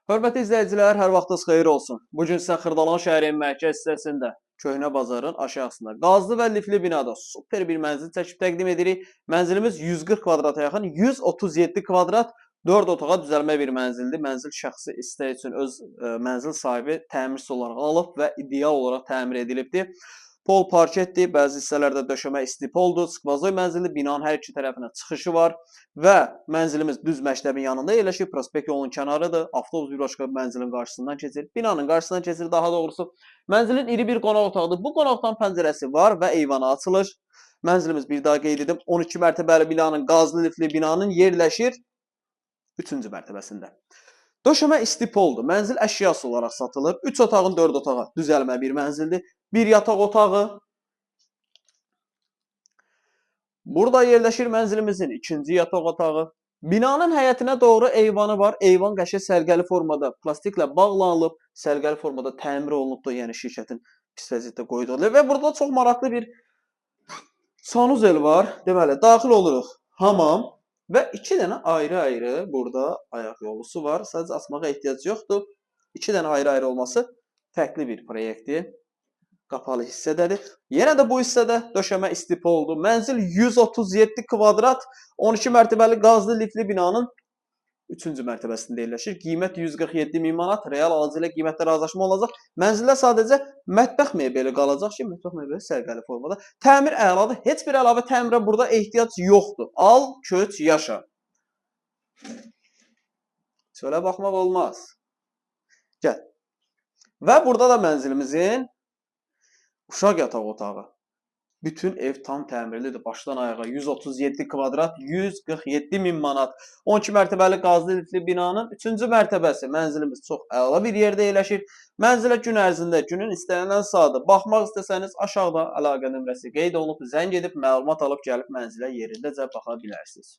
Hörmətli izləyicilər, hər vaxtınız xeyir olsun. Bu gün sizə Xırdalan şəhərinin mərkəz hissəsində, Köhnə Bazarın aşağısında, qazlı və lifli binada super bir mənzil çəkib təqdim edirik. Mənzilimiz 140 kvadrata yaxın, 137 kvadrat 4 otağa düzəlmə bir mənzildir. Mənzil şəxsi istək üçün öz mənzil sahibi təmirçi olaraq alıb və ideal olaraq təmir edilibdir. Pol parketdir, bəzi hissələrdə döşəmə istipoldur, skvazoy mənzildir, binanın hər iki tərəfinə çıxışı var və mənzilimiz düz məktəbin yanında yerləşir, prospekt yolunun kənarıdır, avtobus bir başqa mənzilin qarşısından keçir, binanın qarşısından keçir daha doğrusu. Mənzilin iri bir qonaq otağıdır. Bu qonaq otağının pəncərəsi var və eyvana açılır. Mənzilimiz bir daha qeyd edim, 12 mərtəbəli binanın, qazlı lifli binanın yerləşir 3-cü mərtəbəsində. Döşəmə istipoldur. Mənzil əşyası olaraq satılır. 3 otağın 4 otağa düzəlmə bir mənzildir. Bir yataq otağı. Burada yerləşir mənzilimizin ikinci yataq otağı. Binanın həyətinə doğru eyvanı var. Eyvan qəşəng sərgəli formada plastiklə bağlanılıb, sərgəli formada təmir olunubdur, yəni şirkətin pis vəziyyətdə qoyduğu. Və burada çox maraqlı bir sanuzel var. Deməli, daxil oluruq hamam və 2 dənə ayrı-ayrı burada ayaq yolusu var. Sadəcə açmağa ehtiyac yoxdur. 2 dənə ayrı-ayrı olması fərqli bir proyektdir. Qapalı hissədədir. Yenə də bu hissədə döşəmə istipoldur. Mənzil 137 kvadrat 12 mərtəbəli qazlı lifli binanın 3-cü mərtəbəsində yerləşir. Qiymət 147 min manat. Real alıcı ilə qiymətdə razılaşma olacaq. Mənzildə sadəcə mətbəx mebeli qalacaq ki, mətbəx mebeli sərqəli formada. Təmir əladır. Heç bir əlavə təmirə burada ehtiyac yoxdur. Al, köç, yaşa. Çölə baxmaq olmaz. Gəl. Və burada da mənzilimizin uşaq yataq otağı. Bütün ev tam təmirlidir. Başdan ayağa 137 kvadrat, 147 min manat. 12 mərtəbəli qazlı lifli binanın 3-cü mərtəbəsi. Mənzilimiz çox əla bir yerdə yerləşir. Mənzilə gün ərzində, günün istənilən saatı baxmaq istəsəniz aşağıda əlaqə nömrəsi qeyd olunub, zəng edib məlumat alıb gəlib mənzilə yerindəcə baxa bilərsiniz.